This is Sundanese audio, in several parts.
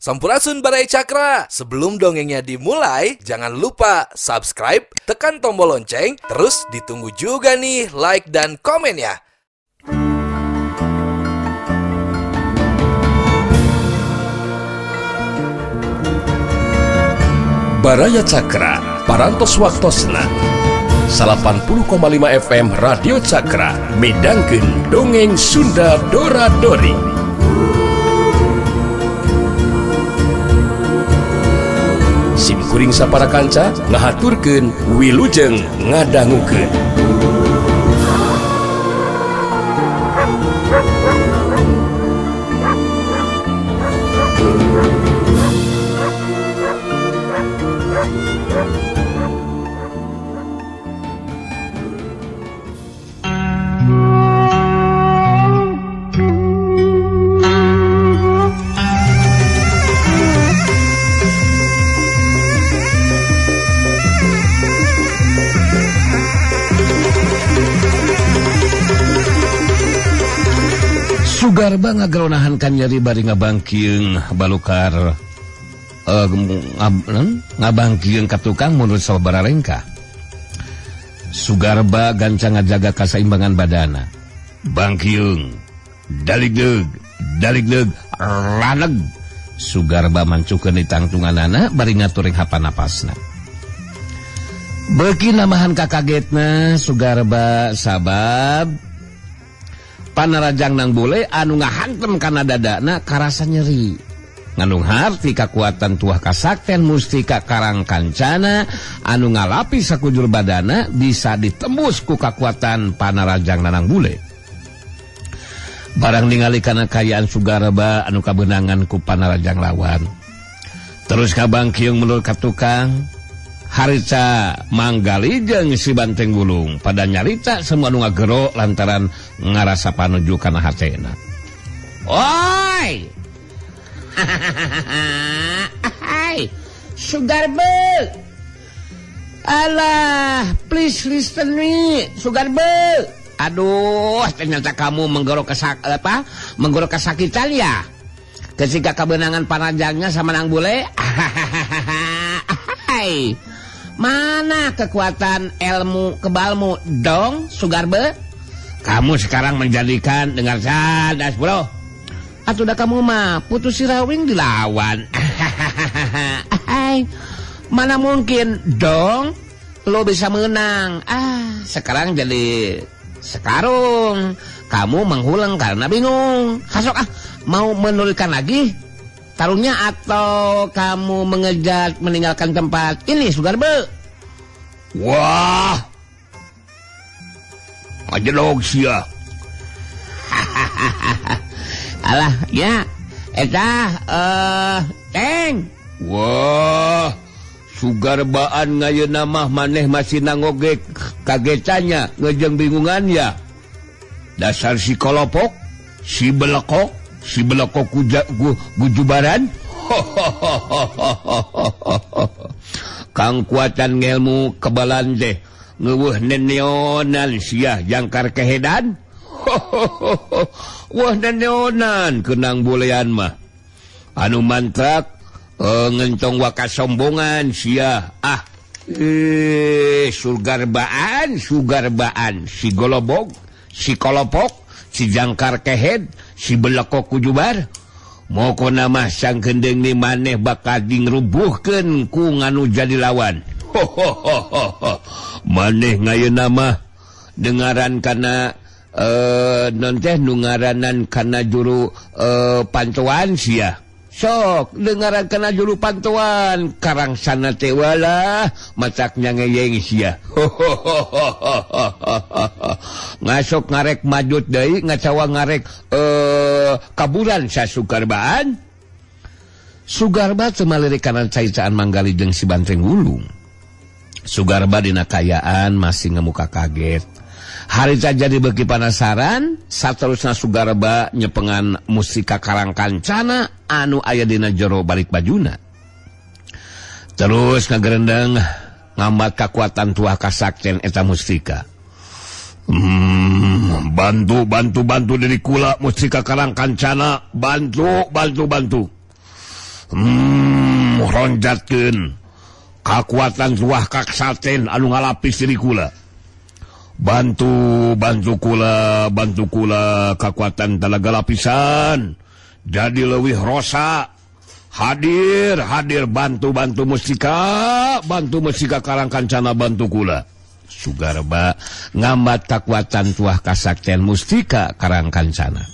Sampurasun Baraya Cakra. Sebelum dongengnya dimulai, jangan lupa subscribe, tekan tombol lonceng, terus ditunggu juga nih like dan komennya. Baraya Cakra, Parantos Waktosna 80,5 FM Radio Cakra midangkeun dongeng Sunda Dora Dori. Sim kuring sapara kanca ngahaturkeun wilujeng ngadangukeun. Sugarba ngageronahan kan nyeri bari ngabangkieung balukar ngabangkieung ka tukang menurut sababaraha rengkah. Sugarba gancang ngajaga kasaimbangan badana. Bangkieung, daligdeug, daligdeug, raneg. Sugarba mancukeun ditangtunganana bari ngaturing hapa napasna. Beuki namahan kakagetna Sugarba sabab panarajang nang bule anu ngahantem kana dadana karasa nyeri. Ngandung harti kakuatan tuah kasakten mustika karang kancana anu ngalapi sakujur badana bisa ditembus ku kakuatan panarajang nanang bule. Barang ningali kana kayaan Sugarba anu kabeunangan ku panarajang lawan. Terus kabangkiung mulur ka tukang. Harita Manggali jeung si Banteng Wulung pada nyarita semua nu ngagero lantaran ngarasa panuju kana hatena. Oi! Hai, Sugarba. Alah, please listen me, Sugarba. Aduh, ternyata kamu menggorok menggorok kesakitan ya. Ketika kebenangan panajangnya sama nang bule. Hai. Mana kekuatan ilmu kebalmu dong, Sugarba? Kamu sekarang menjadikan dengar sadas, bro. Atuh dah kamu mah putus sirawing dilawan. Mana mungkin dong lo bisa menang. Ah, sekarang jadi sekarung. Kamu menghulang karena bingung. Hasok ah, mau menulikan lagi tarungnya atau kamu mengejar meninggalkan tempat ini, Sugarba? Wah, ngajedog sia. Alah, ya, eta, teng. Wah, Sugarbaan ngayeuna mah maneh masih nangoge kagetannya, ngejeng bingungan ya. Dasar si kolopok, si belekok. Si belakok gujubaran. Kang kuatan ngelmu kebalan deh ngeuweuh neneonan sia jangkar kehedan. Wah neneonan kenang bolean mah anu mantrak ngentong wakasombongan sia. Ah, Sugarbaan, Sugarbaan si golobog, si kolopok, si jangkar kehed, si belekok kujubar. Moko nama sang gendeng ni maneh bakal dingrubuhkeun ku nganu jadi lawan. Maneh ngayeuna mah dengaran kana non teh nu ngaranan kana juru pantuan sia. Sok dengaran kana juru pantuan karang sana teh walah macaknya ngeyeng sia. Ngasok ngarek majut deui ngacawa ngarek kaburan sa Sugarbaan. Sugarba teu malirik kana caicaan Manggali jeung si Banteng Wulung. Sugarba dina kayaan masih ngemuka kaget. Harita jadi beuki panasaran, saterusna Sugarba nyepengan mustika karang kancana anu aya dina jero balik bajuna. Terus ngagerendeng ngambat kakuatan tuah kasakten eta mustika. Bantu bantu bantu dari kula mustika karang kancana, bantu bantu bantu. Ronjatkeun kakuatan tuah kaksaten anu ngalapis diri kula. Bantu kula kakuatan talaga lapisan jadi leuwih rosa. Hadir bantu mustika, bantu mustika Karang Kancana bantu kula. Sugarba ngambat kakuatan tuah kasakten mustika Karang Kancana.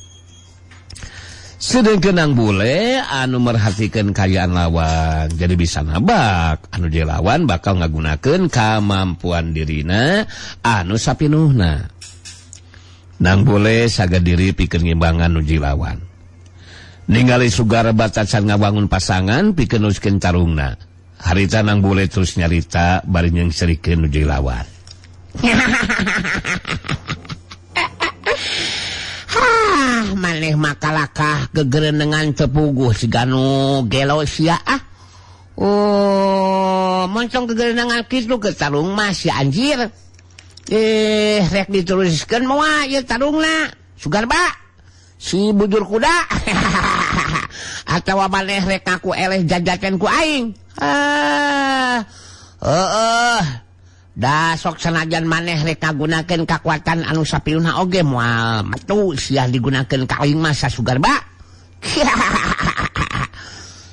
Sedengkeun Nang Bule anu merhatikeun kayaan lawan jadi bisa nabak anu dilawan bakal ngagunakeun kamampuan dirina anu sapinuhna. Nang Bule saga diri pikeun ngimbangan nu dilawan. Ningali Sugarba tacan ngawangun pasangan pikeun nuskeun tarungna. Harita Nang Bule terus nyarita bari nyengserikeun nu dilawan. Maneh makalakah kegerenengan tepuguh siganu gelo sia ah. Oh, moncong kegerenengan kitu ke tarung mah si anjir. Rek diteruskeun moal ieu tarungna. Sugarba si bujur kuda. Atawa maneh rek ngaku eleh jajaten ku aing. Heeh. Da sok sanajan maneh rek ngagunakeun kakuatan anu sapiuna oge moal metu sia digunakeun ka aing mah Sugarba.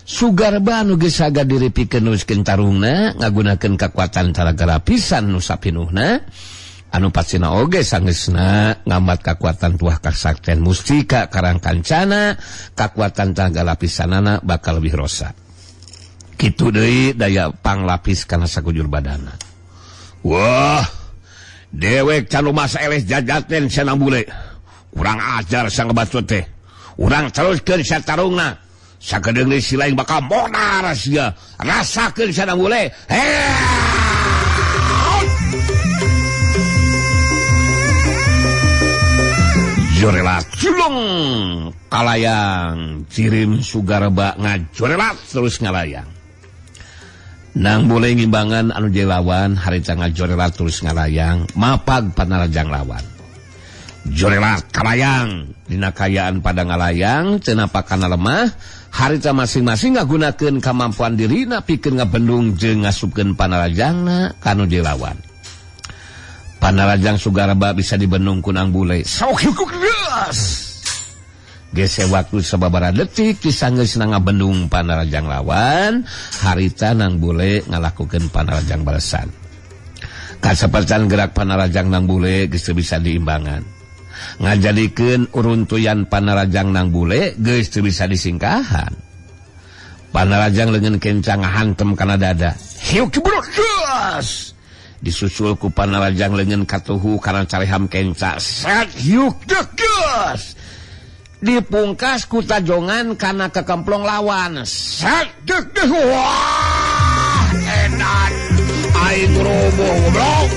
Sugarba nu geus saga diri pikeun nuskeun tarungna ngagunakeun kakuatan talaga lapisan nu sapinuhna anu pastina oge sangeusna ngambat kakuatan tuah kasakten mustika Karang Kancana kakuatan talaga lapisanana bakal leuwih rosa. Kitu deui daya panglapis kana sakujur badana. Wah, dewek can lumas eleh jajaten sia Nang Bule. Kurang ajar sang bacot teh. Urang teruskeun sia tarungna. Sakedeung deui si lain bakal modar sia. Rasakeun sia Nang Bule. Jorelat culung kalayang cirim Sugarba ngajorelat terus ngalayang. Nang Bule ngimbangan anu jelawan harita ngajorelat terus ngalayang mapag panarajang lawan. Jorelat kalayang dina kayaan pada ngalayang teu napakana lemah harita masing-masing ngagunakeun kamampuan dirina pikeun ngabendung jeung ngasupkeun panarajangna kanu jelawan. Panarajang Sugarba bisa dibendung ku Nang Bule. Sok geus. Gese waktu sababaraha detik disanggeusna ngabendung panarajang lawan, harita Nang Bule ngalakukeun panarajang balesan. Kasapertan gerak panarajang Nang Bule geus teu bisa diimbangan. Ngajadikeun uruntuyan panarajang Nang Bule geus teu bisa disingkahan. Panarajang leungeun kencang ngahantem kana dada. Hiuk cibrut geus. Disusul ku panarajang leungeun katuhu kana careham kenca. Set hiuk geus. Dipungkas ku tajongan kana kekemplong lawan. Set deg deg wah edan aing roboh goblok.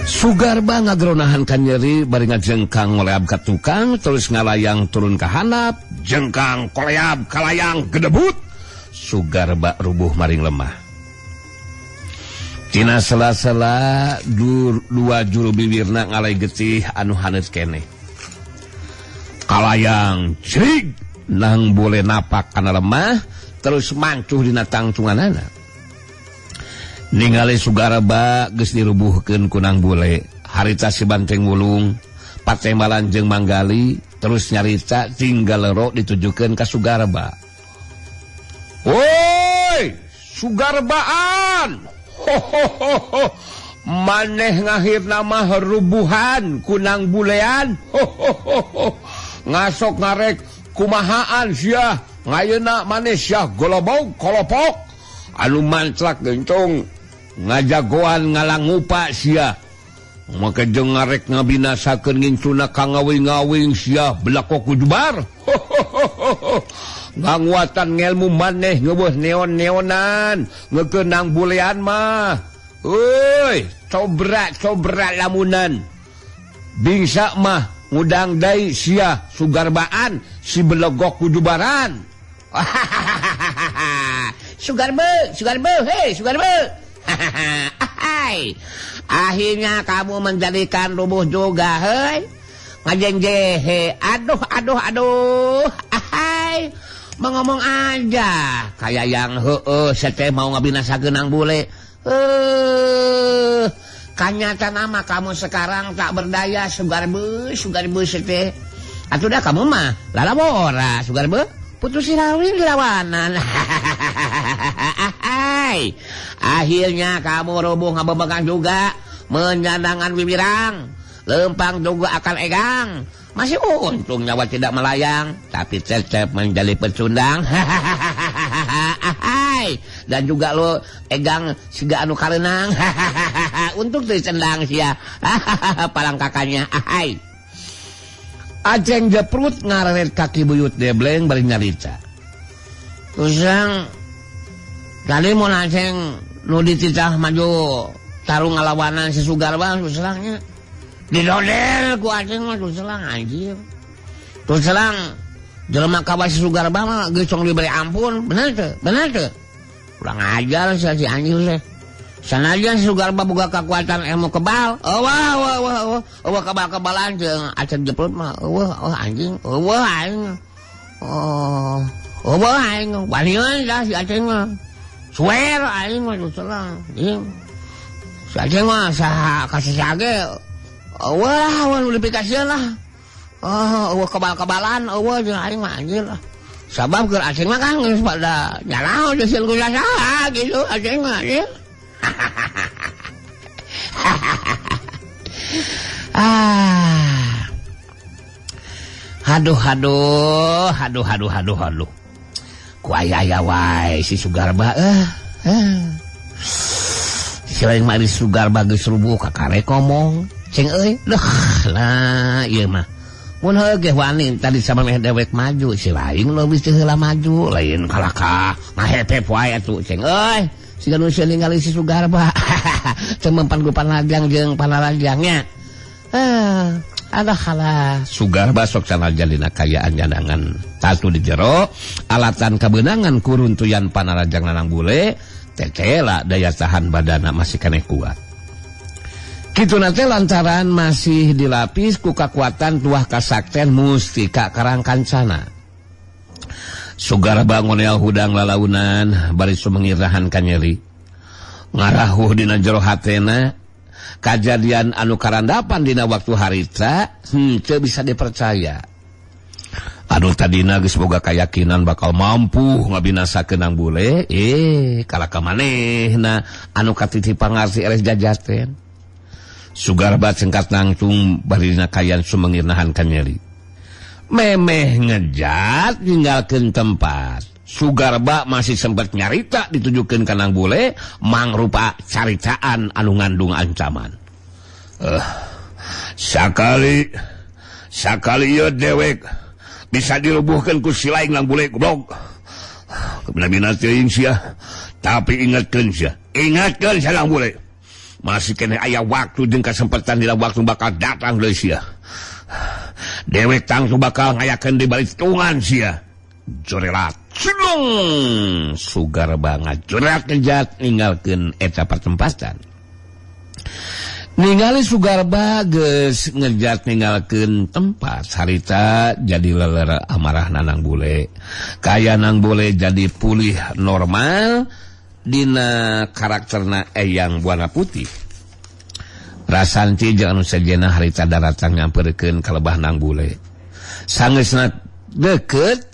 Sugarba ngagronahan kan nyeri bari ngajengkang ngoleab ka tukang terus ngalayang turun ka handap jengkang koleab kalayang gedebut. Sugarba rubuh maring lemah. Tina sela-sela dua juru bibirna ngalai getih anu haneut keneh. Kalayang crig Nang Bule napak kana lemah terus mancuh dina tangtunganana. Ningali Sugarba geus dirubuhkeun ku Nang Bule, harita si Banteng Wulung, patembalan jeung Manggali terus nyarita tinggal lero ditujukeun ka Sugarba. Woi, Sugarbaan. Ho ho ho ho. Maneh ngahirna mah rubuhan ku Nang Bulean. Ho ho ho ho. Ngasok ngarek kumahaan sia. Ngayeuna maneh sia golobog kolopok. Anu manclak gencong ngajagoan ngalangupa sia. Make jeung ngarek ngabinasakeun ngincuna ka ngawing-ngawing sia belakok ku jubar. Ho ho ho ho. Nganguatan ngelmu maneh ngeueuh neon-neonan ngekeun Nang Bulean mah. Euy, cobra-cobra lamunan. Bingsa mah ngudang deui sia Sugarbaan si belegok kujubaran. Sugarba, Sugarba, hei Sugarba. Hai. Akhirnya kamu menjadikan rubuh juga heuy. Ngajengjehe aduh aduh aduh. Ahai. Mengomong aja kayak yang heueuh seteh mau ngabinasakeun nang bule. Kanyata nama kamu sekarang tak berdaya Sugarbe, Sugarbe seteh. Atuh dah kamu mah lalawora Sugarbe. Putus sirawin dilawanan. Akhirnya kamu rubuh ngabebegang juga, menyandangan bibirang, lempang juga akan egang. Masih untung nyawa tidak melayang, tapi tetap menjadi pecundang. Dan juga lo egang siga anu karenang. Untuk ditendang sia. Palang kakaknya. Ahai. Aceng jeprut ngareret kaki buyut debleng bari nyarita. Kusang tadi mun aceng nu dititah maju tarung ngalawanan si Sugarba kuselangnya. Didodel ku aceng mah kuselang anjir. Kuselang jelema kawas si Sugarba mah geus tong diberi ampun, bener teu? Bener teu? Kurang ajar si anjir teh. Sanajan si Sugarba boga kekuatan ilmu kebal. Eueuh eueuh eueuh eueuh kebal-kebalan jeung aceng jeprut mah eueuh eueuh anjing eueuh aing. Oh, eueuh aing wanian dah si aceng mah. Swear aing mah kuselang. Anjing. Si aceng mah saha kasih ge eueuh eueuh nu dipikasieun lah. Oh, eueuh kebal-kebalan eueuh jeung aing mah anjir lah. Sabab keur aceng mah kan geus pada nyalaho jeung ku saha gitu aceng mah anjir. Ah. Aduh aduh aduh aduh aduh aduh. Ku aya-aya wae si Sugarba Si lain mah Sugarba geus rubuh kakarek ngomong. Ceng euy, deuh lah ieu mah. Mun heuh ge wani tadi samemeh dewek maju si lain leuwih teu heula maju, lain kalakah ngahepep wae atuh ceng euy. Siga nu sieun ningali si Sugarba. Teu mempan ku panajang jeung panarajangnya. Alah halah Sugarba sok sanajan dina kayaan nyandangan tatu di jero alatan kabeunangan kuruntuyan panarajang nanang bule tetela daya tahan badana masih keneh kuat. Kituna teh lantaran masih dilapis ku kakuatan tuah kasakten mustika Karang Kancana. Sugarba ngonel hudang lalaunan bari sumengirahan kanyeri. Ngarahuh dina jero hatena kajadian anu karandapan dina waktu harita henteu bisa dipercaya. Anu tadina geus boga kayakinan bakal mampu ngabinasakeun nang bule, kalaka manehna anu katitih pangarti eleh jajaten. Sugarba cengkat nangtung bari dina kayan sumengirnahan kanyeri. Memeh ngejat ninggalkeun tempat. Sugarba masih sempat nyarita ditujukeun ka nang bule mangrupa caritaan anu ngandung ancaman. Sakali sakali ieu dewek bisa dirubuhkeun ku si lain nang bule goblok. Kabina-bina teuing sia, tapi ingatkeun sia, ingatkeun sia nang bule. Masih keneh aya waktu jeung kasempatan dina waktu bakal datang deui sia. Dewek tangtu bakal ngayakeun di balik tungan sia. Jorelat cilung Sugarba ngajorelat ngejat ninggalkeun eta pertempatan. Ningali Sugarba geus ngejat ninggalkeun tempat harita jadi leler amarah nanang bule. Kaya nang bule jadi pulih normal dina karakterna Eyang Buana Putih. Rasanti jeung anu sejenna harita daratang nyamperkeun ka lebah nang bule. Sangeusna deukeut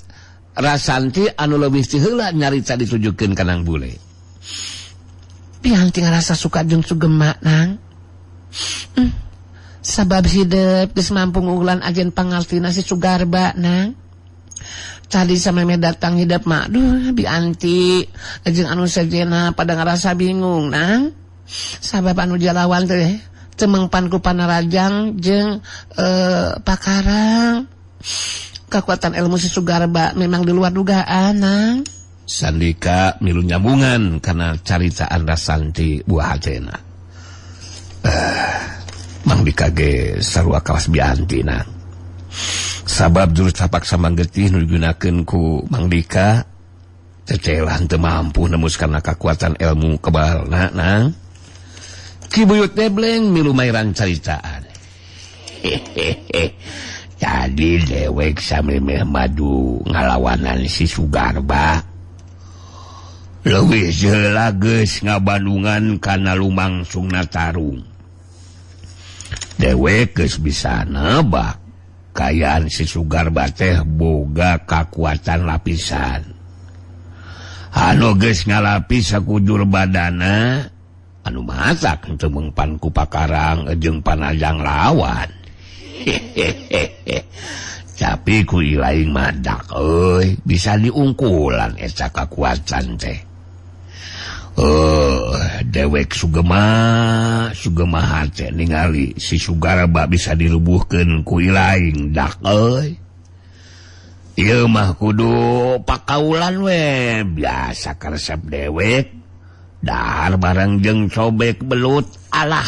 Rasanti anu leuwih ti heula nyarita ditujukeun ka nang bule. Pianti ngarasa suka jeung Sugema nang. Sabab hidep geus mampu ngunggulan ajen pangartina si Sugarba nang. Tadi samemeh datang hidep mah aduh Bianti jeung anu sejenna pada ngarasa bingung nang. Sabab anu jalawan teh teu mengpan ku panarajang jeung pakarang. Kekuatan ilmu si Sugarba memang di luar dugaan nang. Sandika milu nyambungan karena caritaan Rasanti buah hatena. Mang Dika ge sarua kawas Bianti nang. Sabab jurus tapak samanggetih nu digunakeun ku Mang Dika tecelah teu mampu nembus karena kekuatan ilmu kebalna nang. Ki Buyut Debleng milu mairan caritaan. Hehehe. Tadi dewek samemeh maju ngalawanan si Sugarba. Leuwih heula geus ngabandungan kana lumangsungna tarung. Dewek geus bisa nebak kayaan si Sugarba teh boga kakuatan lapisan. Anu geus ngalapis sakujur badana anu matak teu mengpan ku pakarang jeung panajang lawan. Hehehe. Tapi ku ilaing madak euy bisa diungkulan eta kakuatan teh. Dewek sugema sugema hate ningali si Sugarba bisa dirubuhkeun ku ilaing dak euy. Ieu mah kudu pakaulan we biasa karesep dewek. Dahar barang jeung sobek belut alah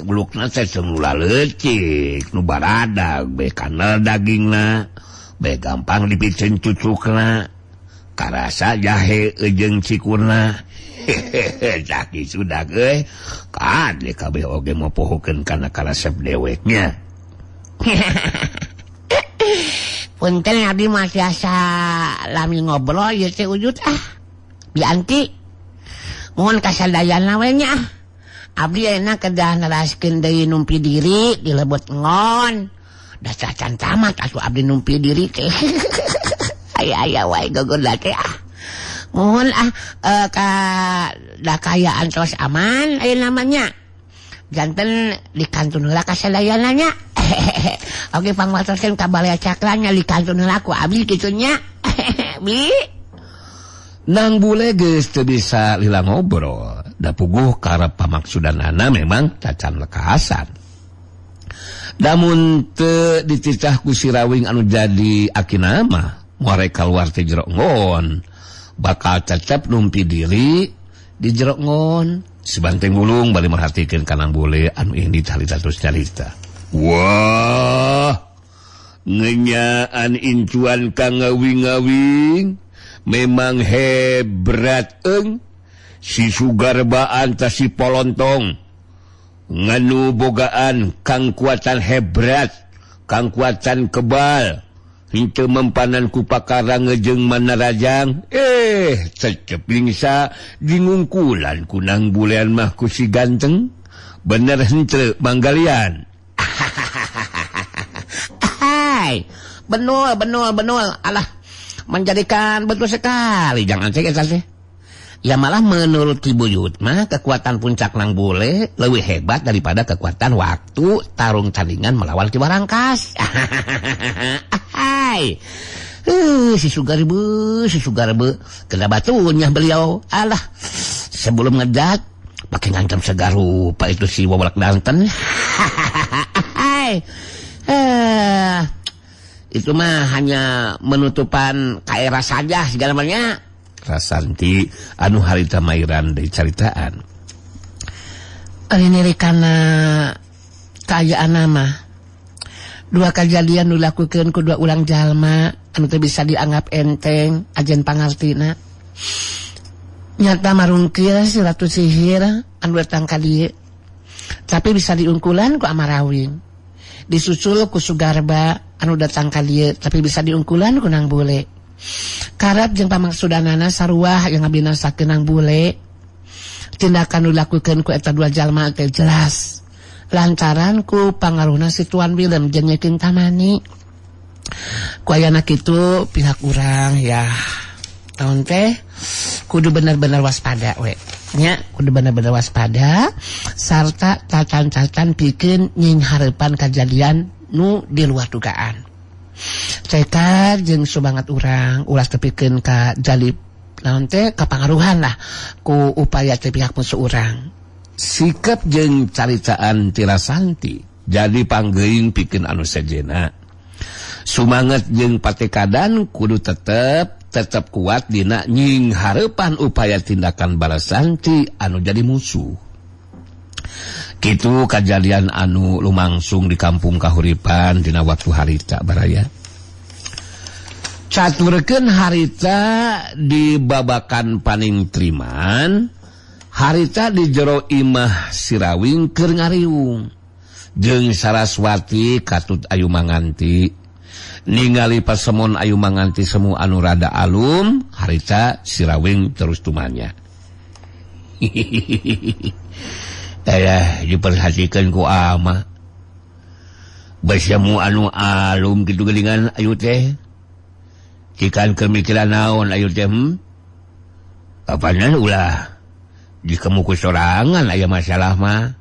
belukna teh nu leutik nu baradag be kanal dagingna be gampang dipicen cucukna karasa jahe jeung cikurna. Hehehe caki sudah euy kade kabeh oge mopohokeun kana karesep deweknya. Punten abdi mah tiasa lami ngobrol ieu teh ujut ah bianti. Mohon kasadayana we nya. Abdi ayeuna kedah neraskeun deui numpi diri di lebet ngon. Da cacan tamat atuh abdi numpi diri teh. Aya-aya wae gogoda teh ah. Mohon ah ka da kayaan tos aman ayeuna mah nya. Janten dikantun heula kasadayana nya. Oke pangwartoskeun ka Balai Cakra nya dikantun heula ku abdi kitu nya. Bi Nang bule geus teu bisa lila ngobrol, da puguh karep pamaksudanana memang cacan lekasan. Damun teu dititah ku si Rawing anu jadi akina mah, moal kaluar ti jero ngon, bakal cecep numpi diri di jero ngon. Si Banteng Wulung bari merhatikeun ka Nang Bule anu ini carita terus carita. Wah, ngenyaan incuan ka ngawing-ngawing. Memang hebrat eng si Sugarba antas si Polontong nganu bogaan kangkuatan hebrat kangkuatan kebal henteu mempanan ku pakarang jeung manarajang cecep lingsa dingungkulan ku Nang Bulean mah ku si ganteng bener henteu manggalian. Hai benul benul benul alah menjadikan betul sekali jangan cek eta teh. Ya malah menurut Ki Buyut mah kekuatan puncak Nang Bule lebih hebat daripada kekuatan waktu tarung tandingan melawan Ki Warangkas. Hai. Si Sugarba kena batunya beliau. Alah sebelum ngedat pakai ngancam segarupa itu si Wawalak Danten. Hai. Itu mah hanya menutupan kaera saja segala macamnya. Rasanti anu harita mairan deui caritaan. Ari niri kana kaayaan mah dua kejadian nu dilakukeun ku dua urang jalma anu teu bisa dianggap enteng ajen pangartina. Nyata marungkil si Ratu Sihir anu datang ka dieu. Tapi bisa diungkulan ku Amarawing. Disusul ku Sugarba anu datang ka dieu tapi bisa diungkulan ku Nang Bule. Karep jeung pamaksudanana saruah yang ngabinasakeun Nang Bule. Tindakan nu dilakukeun ku eta dua jalma teh jelas lantaran ku pangaruhna si Tuan Willem jeung Nyi Kintamani. Ku ayana kitu pihak urang ya taun teh kudu bener-bener waspada we. Nya kudu bener-bener waspada sarta tacan-tacan pikeun nyinghareupan kajadian nu di luar dugaan. Tekad jeung sumangat urang ulah tepikeun ka jalib naon teh kapangaruhan lah ku upaya teh pihak musuh urang. Sikap jeung caritaan Tirasanti jadi panggeuing pikeun anu sejenna. Sumangat jeung patekadan kudu tetep kuat dina nyinghareupan upaya tindakan balasanti anu jadi musuh. Kitu kajadian anu lumangsung di kampung Kahuripan dina waktu harita baraya. Caturkeun harita di babakan paning triman Harita di jero imah Sirawing keur ngariung jeung Saraswati katut Ayu Manganti. Ningali pasemon Ayu Manganti semu anu rada alum, harita Sirawing terus tumanya. Tah diperhatikan ku ama. Basemu anu alum kitu geuningan ayu teh. Cikan keur mikiran naon ayu teh? Apanan ulah dikemuku sorangan aya masalah mah.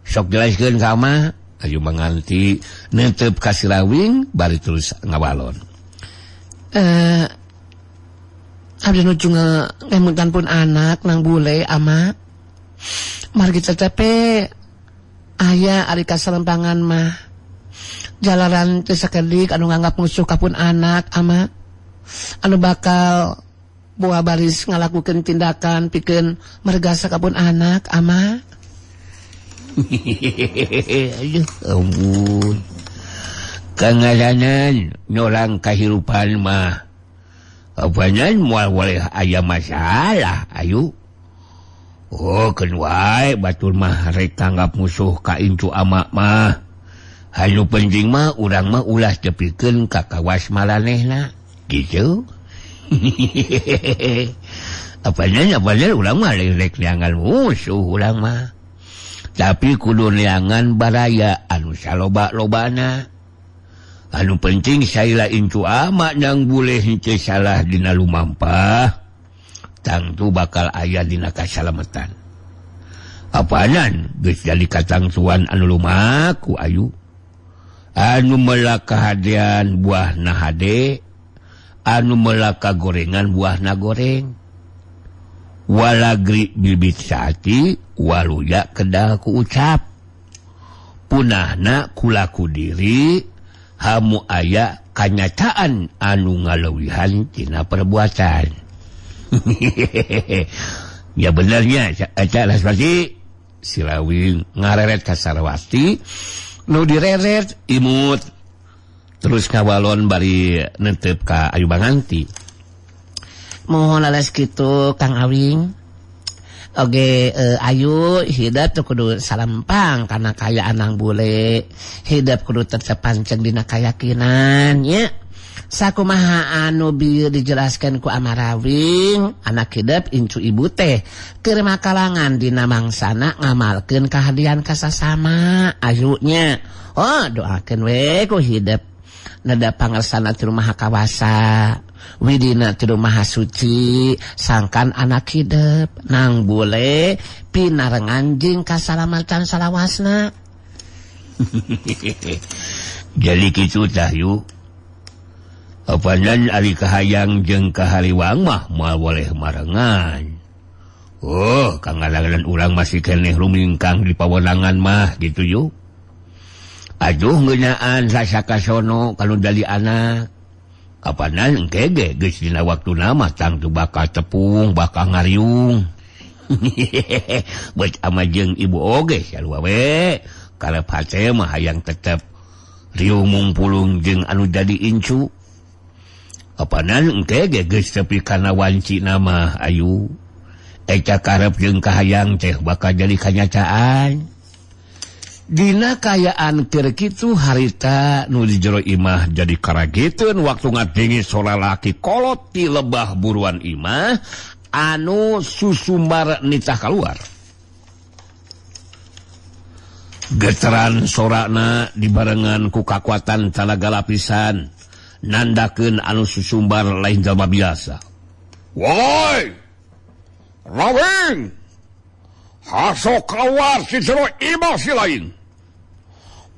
Sok jelaskeun ka ama. Ayu Manganti netep ka Sirawing bari terus ngawalon. Abdi nuju ngemutan pun anak nang bule ama. Margi tetepe aya ari kasalempangan mah. Jalaran teu sakedik anu nganggap musuh ka pun anak ama. Anu bakal boa baris ngalakukeun tindakan pikeun mergasa ka pun anak ama. Aduh, ampun. Kangaranan nyorang kahirupan mah. Apanan moal boleh aya masalah ayu. Oh, keun wae batur mah rek tanggap musuh ka incu ama mah. Anu penting mah urang mah ulah tepikeun ka kawas maranehna gitu. Apanan urang mah rek neangan musuh urang mah. Tapi kudu neangan baraya anu saloba-lobana. Anu penting saila incu ama nang boleh henteu salah dina lumampah. Tangtu bakal aya dina kasalametan. Apanan geus jadi katangtuan anu lumaku ayu. Anu melak kahadean buahna hade, anu melak kagorengan buahna goreng. Walagri bibit sati waluya kedah ku ucap. Punahna kulaku diri hamu aya kanyataan anu ngalewihan tina perbuatan. Ya benernya aca Saraswati. Sirawing ngareret ka Saraswati nu direret imut terus ngawalon bari netep ka Ayu Manganti. Mohon ales kitu Kang Awing. Oge ayu hidup tuh kudu salampang karena kaya anang bule. Hidup kudu tetep pancen dina kayakinan nya. Sakumaha anu bieu dijelaskeun ku Amarawing, anak hidup incu ibu teh keur makalangan dina mangsana ngamalkeun kahadian ka sasama ayunya. Oh, doakeun we ku hidup neda pangersana ti Maha Kawasa. Widina ti Maha Suci sangkan anak hidup nang bule pinarengan jeung kasalamatan salawasna. Jadi kitu tah yu. Apanan ari kahayang jeung kahariwang mah moal boleh marengan. Oh, kangalanan urang masih keneh rumingkang di pawenangan mah gitu yu. Aduh ngeunaan rasa kasono kalau dari anak. Kapanan engke ge geus dina waktuna mah tangtu bakal tepung bakal ngariung. Beut ama jeung ibu oge sarua we. Karep hate mah hayang tetep riung mungpulung jeung anu jadi incu. Apanan engke ge geus tepi kana wanci nama ayu. Eca karep jeung kahayang teh bakal jadi kanyataan. Dina kayaan keur kitu harita nu di jero imah jadi karageteun waktu ngadenge sora laki kolot ti lebah buruan imah anu susumbar nitah kaluar. Geteran sorana dibarengan ku kakuatan tanaga lapisan nandakeun anu susumbar lain jalma biasa. Woi! Rawing! Haso kaluar si jero imah si lain.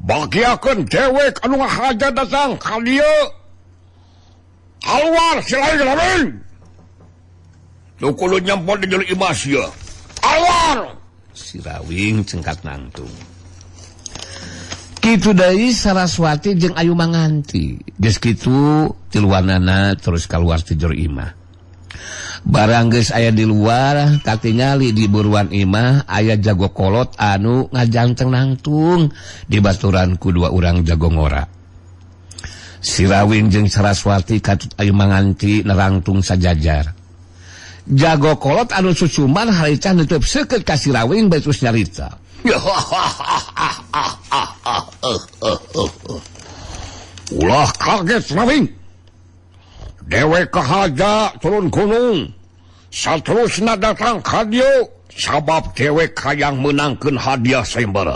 Bagiakeun dewek anu ngahaja datang ka dieu. Kaluar si lain rawing. Nu kudu nyempot di jero imah sia. Kaluar! Si Rawing cengkat nangtung. Kitu deui Saraswati jeung Ayu Manganti. Geus kitu tiluanana terus kaluar ti jero imah. Barang geus aya di luar katingali di buruan imah aya jago kolot anu ngajanteng nangtung dibaturan ku dua urang jago ngora. Sirawing jeung Saraswati katut Ayu Manganti nerangtung sajajar. Jago kolot anu susuman harita nutup seukeut ka si Rawing bari terus nyarita. Ulah kaget Rawing. Dewek kahaja turun gunung. Saterusna datang ka dieu sabab dewek hayang meunangkeun hadiah sayembara.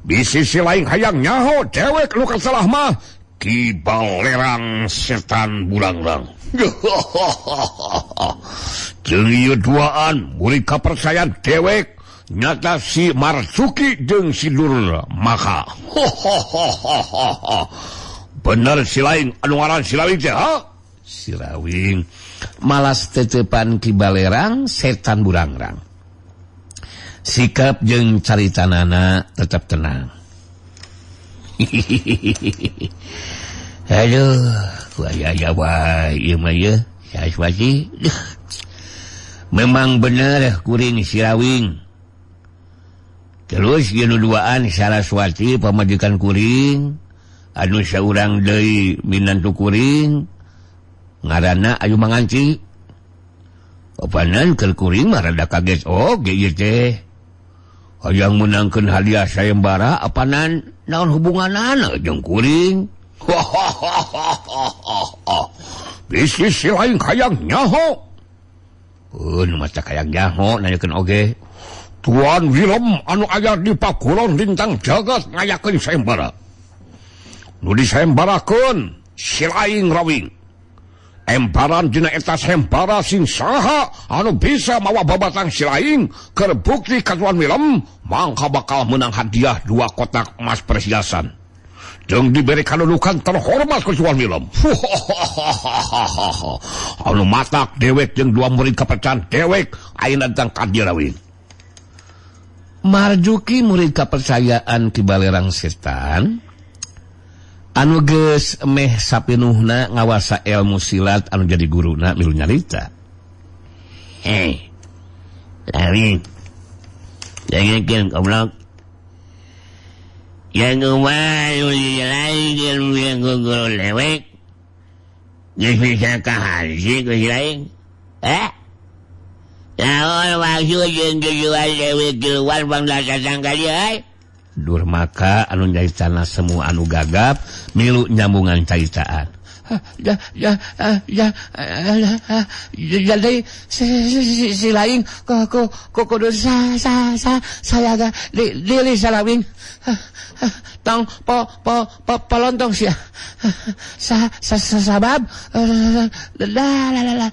Di sisi lain hayang nyaho dewek nu kasalah mah Ki Balerang Setan Burangrang. Jeung ieu duaan murid kapercayaan dewek nyata si Marzuki jeung si Durmaka. Bener si lain anu ngaran si Rawing teh, ha? Si Rawing malas tetepan Ki Balerang Setan Burangrang. Sikap jeung caritanana tetap tenang. Aduh, ku aya-aya wae ieu mah ieu, Saraswati. Memang bener kuring si Rawing. Terus ieu nu duaan Saraswati pamajikan kuring, anu saurang deui minantu kuring, ngaranna Ayu Manganci. Opanan keur kuring mah rada kaget oge ieu teh. Hayang meunangkeun hadiah sayembara apanan naon hubunganana jeung kuring. Bisi si lain hayang nyaho. Nu maca hayang nyaho nanyakeun oge. Tuan Willem anu aya di Pakulon Lintang Jagat ngayakeun sayembara. Nu disayembarakeun si lain Rawing. Emparan dina eta sayembara sing saha anu bisa mawa babatang si lain keur bukti ka Tuan Willem mangka bakal menang hadiah 2 kotak emas perhiasan. Jeung diberi kadudukan terhormat ku Tuan Willem. Anu matak dewek jeung 2 murid kapercayaan dewek ayeuna datang ka dieu Rawing. Marjuki murid kapercayaan Ki Balerang Setan anu geus meh sapinuhna ngawasa ilmu silat anu jadi guruna milu nyarita. Hei, Rawing, dengekeun goblok. Yang kumaha lain yang guru lewek geus bisa kaharsi ku si lain. Eh? Naon maksud jeung tujuan dewek keluar pangdatang ka dieu euy? Durmaka anu nyaritana semua anu gagap milu nyambungan caritaan. Jadi si lain kudu saya ga dili salawing tong po po polontong sia sabab la la la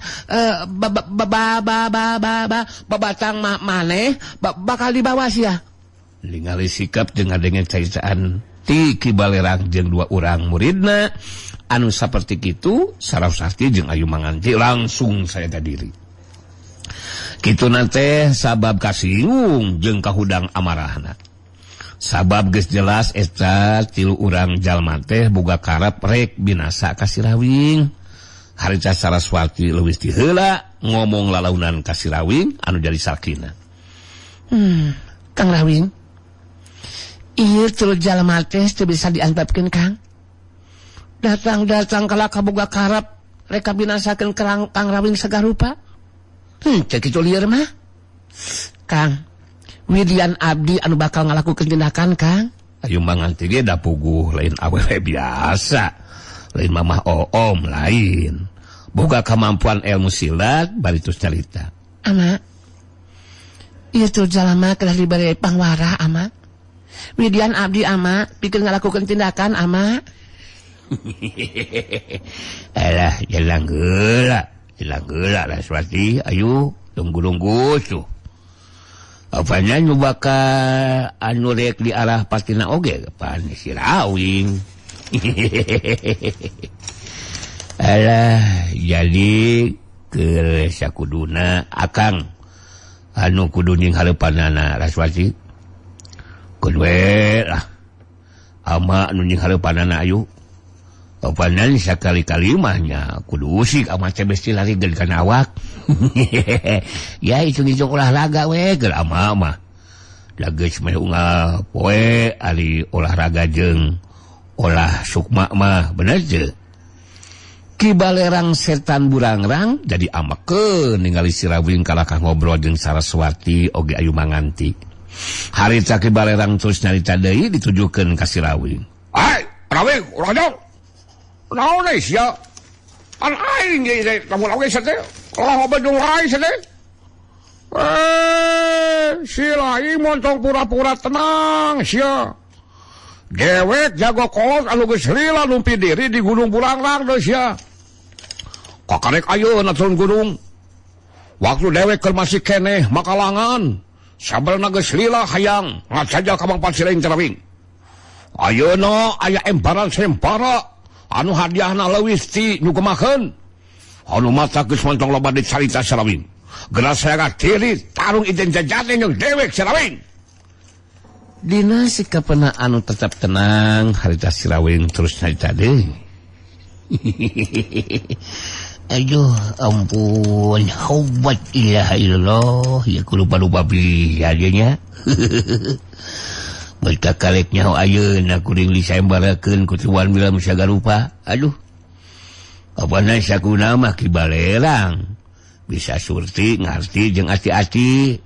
ba ba ba ba babatang maneh bakal dibawa sia. Ningali sikap jeung ngadenge caritaan ti Ki Balerang jeung 2 urang muridna anu saperti kitu Saraswati jeung Ayu Manganti langsung saya diri. Kituna teh sabab kasinggung jeung kahudang amarahna. Sabab geus jelas eta 3 urang jalma teh boga karep rek binasa ka si Rawing. Harita Saraswati leuwih ti heula ngomong lalaunan ka si Rawing anu jadi salkina. Kang Rawing, ieu 3 jalma teh teu bisa diantepkeun Kang. Datang-datang kala kaboga karep rek binasakeun Kang Rawing sagarupa. Teu kitu lieur mah. Kang, Widian abdi anu bakal ngalakukeun tindakan Kang. Ayu Manganti ge da puguh lain awewe biasa. Lain mamah oom lain. Boga kemampuan ilmu silat bari terus carita. Ama, ieu teh jalma kedah dibere pangwara ama. Widian abdi ama pikeun ngalakukeun tindakan ama. Alah, jelang geula Saraswati, ayo tunggu-tunggu tuh. Apanya nu bakal anu rek di arah patina oge pan si Rawing. Alah, jadi keur sakuduna akang anu kudu nying hareupanana Saraswati. Kudu we lah. Ama anu nying hareupanana ayu. Opanan sakali-kali mah nya kudu usik ama teh besti lari geun kana awak. Ya hitung-hitung olahraga we keur ama mah. Da geus meh unggal poe ari olahraga jeung olah sukma mah bener teu? Ki Balerang setan burangrang jadi amekeun ningali si Rawing kalakah ngobrol jeung Saraswati oge Ayu Manganti. Harita Ki Balerang terus nyarita deui ditujukeun ka si Rawing. Ai, Rawing, ulah jauh. Naon deui sia? An aing ge lamun oge sia teh. Ulah bejung lain sia teh. Si lain montong pura-pura tenang sia. Dewek jago kolot anu geus lila numpi diri di Gunung Burangrang deui sia. Kakarek ayeuna turun gunung. Waktu dewek keur masih keneh makalangan, sabarna geus lila hayang ngacaja ka Bang Silaing Terawing. Ayeuna aya emparan sempara anu hadiahna leuwih ti nu gemakeun. Anu mata geus montong loba dicarita Sarawing. Geura saya diri tarung iden jajate jeung dewek Sarawing. Dina sikapna anu tetap tenang harita si Rawing terus nyarita deui. Aduh ampun, haubat ilaha illallah, ya kudu lupa biasa nya. Berita karek nyaho ayeuna kuring disayembarakeun ku Tuan Wilam Sagarupa. Aduh. Apana sakuna mah Ki Balerang. Bisa surti ngarti jeung ati-ati.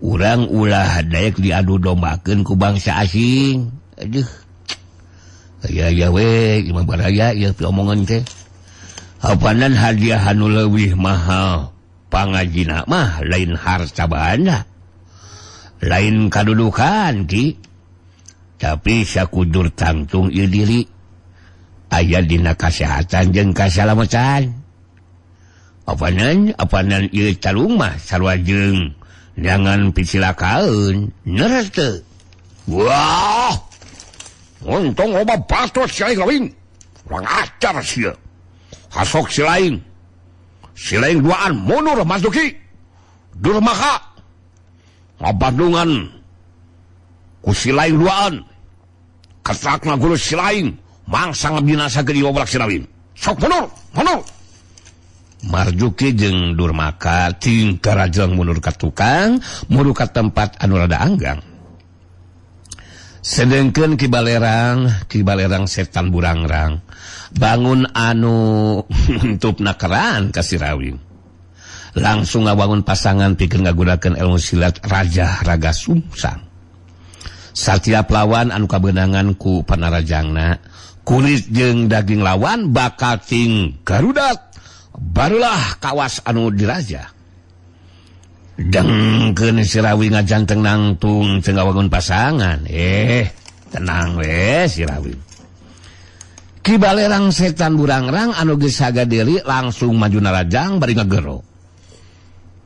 Urang ulah daek diadu dombakeun ku bangsa asing. Aduh. Aya aya we imah baraya ieu piomongan teh. Apanan hadiah anu leuwih mahal pangajina mah lain harta banda. Lain kadudukan ki. Tapi sakudur tangtung ieu diri aya dina kasehatan jeung kasalamatan. Apanan ieu tarung mah sarua jeung jangan picilakaeun neres teu. Wah, untung loba batot si lain Rawing. Urang acar sia. Hasok si lain. Si lain duaan mundur Marzuki. Durmaka. Ngabandungan ku si lain duaan. Ketakna guru si lain mangsa ngabinasakeun ieu oblak si Rawing. Sok mundur, mundur. Marzuki jeung Durmaka tingkah rajeng mundur ka tukang, mundur ka tempat anu rada anggang. Sedengkeun Ki Balerang setan burangrang bangun anu entupna keran ka si Rawing. Langsung ngabangun pasangan pikeun ngagunakeun ilmu silat Raja Raga Sungsang. Satiap lawan anu kabeunangan ku panarajangna, kulit jeung daging lawan bakal ting garudat. Barulah kawas anu diraja. Dengkeun si Rawi ngajanteng nangtung teu ngawangun pasangan. Tenang we si Rawi. Ki Balerang setan burangrang anu geus haga diri langsung maju narajang bari ngagero.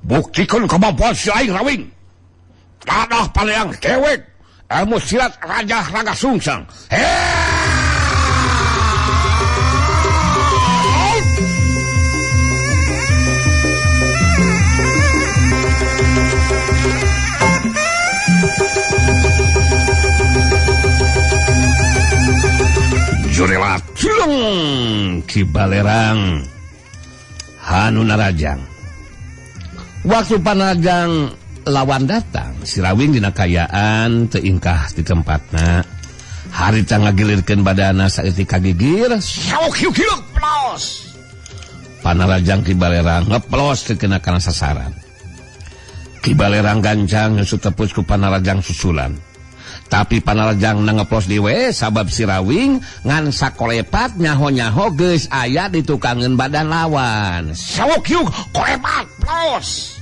Buktikeun kemampuan si aing Rawing. Tanah paleang dewek ilmu silat Raja Raga Sungsang. Jurelat cileng Ki Balerang hanu narajang. Waktu panarajang lawan datang, si Rawing dina kayaan teu ingkah di tempatna. Harita ngagilirkeun badana saeutik kagigir, saok hiuk hiuk plos. Panarajang Ki Balerang ngeplos teu kena kana sasaran. Ki Balerang gancang nyusut tepus ku panarajang susulan. Tapi panarajang ngeplos dewe sabab si Rawing ngan sakolepat nyaho-nyaho geus aya di tukangeun badan lawan. Sawok yuk kolepat plos.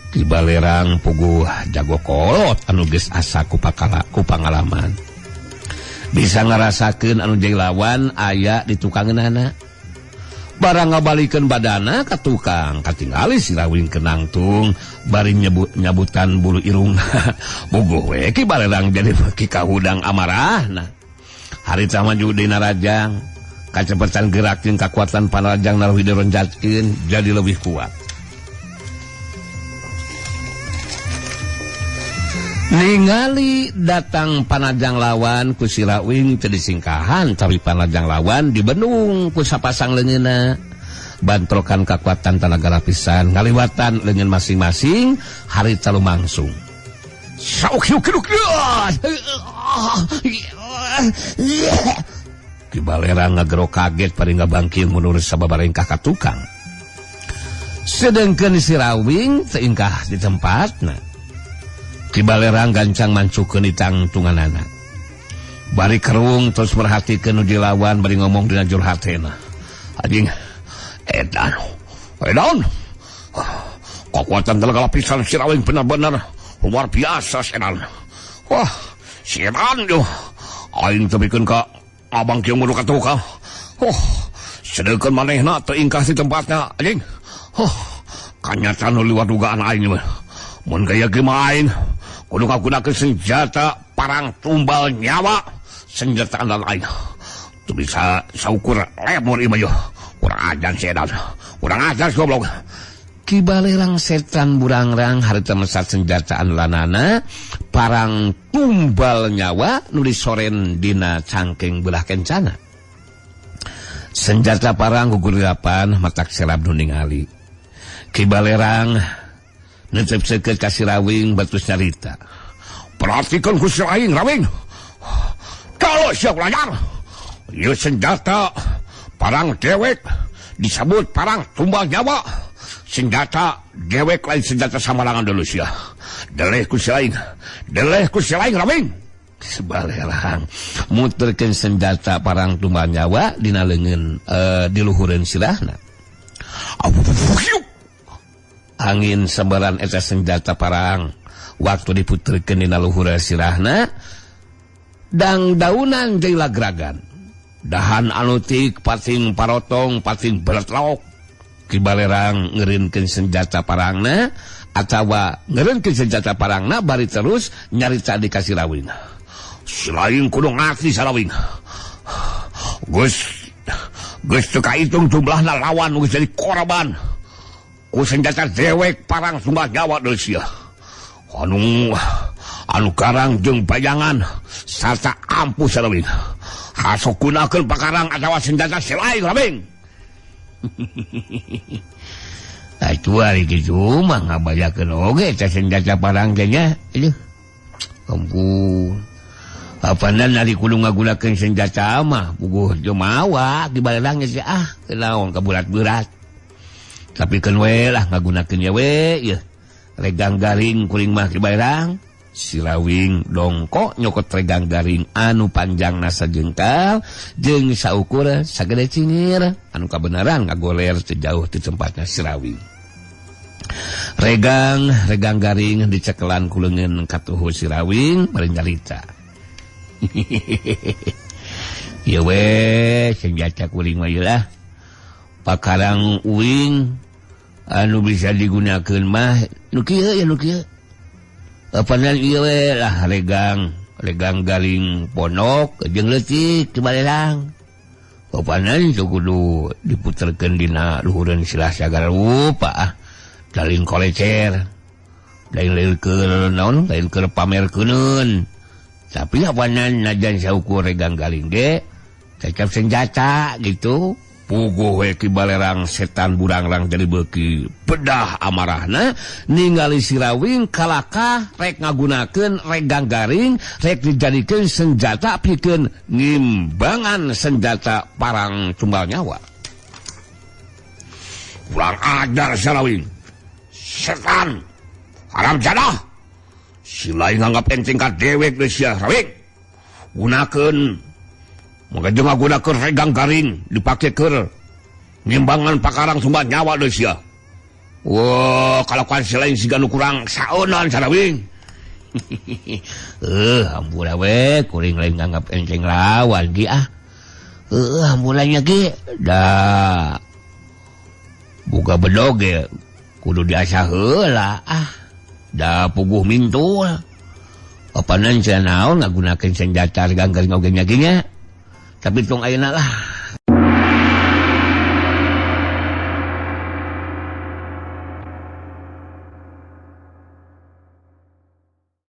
Ki Balerang puguh jago kolot anu geus asa ku pangalaman. Bisa ngarasakeun anu jeung lawan aya di tukangeunana. Barang ngabalikeun badana ka tukang, katingali si Rawing kenangtung bari nyabutan bulu irungna. Bogoh we Ki Balerang jadi ki kahudang amarahna. Harita maju dina rajang, kacepetan gerak jeung kakuatan panarajang leuwih dironjatkeun jadi lebih kuat. Ningali datang panajang lawan ku si Rawing teu disingkahan, tapi panajang lawan dibendung ku sapasang leungeunna. Bantrokan kakuatan tanaga lapisan ngaliwatan leungeun masing-masing harita lumangsung. Ki Balerang ngagero kaget bari ngabangkil mundur sababarengkah ka tukang. Sedengkeun si Rawing teu ingkah di tempatna. Ki Balerang gancang mancukeun ditangtunganana. Bari kerung terus merhatikeun nu dilawan bari ngomong dina jero hatena. Anjing edan. Edan. Kekuatan tenaga lapisan si Rawing benar-benar luar biasa sedan. Wah, sedan yo. Aing tepikeun ka abang kieu mundur ka tukang. Oh, sedengkeun manehna teu ingkah di tempatna anjing. Oh, kanyataan nu liwat dugaan aing mah. Mun gaya ge mah aing kudu ngagunakeun senjata parang tumbal nyawa, senjata andalan aing. Teu bisa saukur lemur ieu mah yo. Kurang ajar sedan. Kurang ajar goblok. Ki Balerang setan burangrang harita mesat senjata andalanana parang tumbal nyawa nu disoren dina cangkeng belah kencana. Senjata parang gugur delapan matak serap nu ningali. Ki Balerang netep seukeut ka si Rawing batus nyarita. Perhatikan ku si Rawing, Rawing. Kalau siap belajar, ieu senjata parang dewek disebut parang tumbal nyawa. Senjata dewek lain senjata samarangan dulu sia. Deleh ku si Rawing, deleh ku si Rawing, Rawing. Si Balerang muterkeun senjata parang tumbal nyawa dina leungeun di luhureun sirahna. Angin sebaran eta senjata parang waktu diputerkeun dina luhureun sirahna dang daunan deui lagragan. Dahan anutik pating parotong pating beretlok. Ki Balerang ngeureunkeun senjata parangna atawa ngeureunkeun senjata parangna bari terus nyarita di ka si Rawing. Selain kudu ngarti Sarawing. Geus geus teu kaitung jumlahna lawan geus jadi korban. Ku senjata dewek parang tumbal nyawa deui sia. Anu anu garang jeung bayangan sarta ampuh Sarawing. Hasok gunakeun pakarang atawa senjata selain Rawing. Atuh ari kitu mah ngabayakeun oge teh senjata parang teh nya. Aduh. Ampun. Apanan ari kudu ngagunakeun senjata mah puguh teu mawa di Balerang geus ah naon kaburat-berat. Tapi keun we lah ngagunakeun ye we ieu. Regang garing kuring mah di Balerang. Si Rawing dongkok nyokot regang garing anu panjangna sajengkal jeung saukur sagede cingir anu kabenaran ngagoler teu jauh ti tempatna si Rawing. Regang regang garing dicekelan ku leungeun katuhu si Rawing bari nyarita. Ieu we senjata kuring mah ieu lah. Pakarang uing anu bisa digunakeun mah nu kieu ya nu kieu. Apanan ieu we lah regang regang garing pondok jeung leutik di Balerang. Apanan teu kudu diputerkeun dina luhureun silah sagala rupa ah. Lain kolecer, lain lain keur naon, lain keur pamerkeuneun. Tapi apanan najan saukur regang garing ge cecep senjata gitu. Puguh we Ki Balerang setan burangrang jadi beuki bedah amarahna ningali si Rawing kalakah rek ngagunakeun regang garing rek dijadikeun senjata pikeun ngimbangan senjata parang tumbal nyawa. Kurang ajar si Rawing. Setan haram jadah. Si lain nganggap enteng ka dewek deui sia Rawing. Gunakeun maka jeung ngagunakeun regang garing dipake keur ngimbangan pakarang tumbal nyawa deui sia. Wah, kalakuan si lain siga nu kurang saeunan Sarawing. Ampura we kuring lain nganggap enteng lawan ge ah. Ampura nya ge da buka bedog ge kudu diasah heula ah. Da puguh mintul. Apanan cenah naon ngagunakeun senjata regang garing oge nya ge nya. Tapi tong ayeuna lah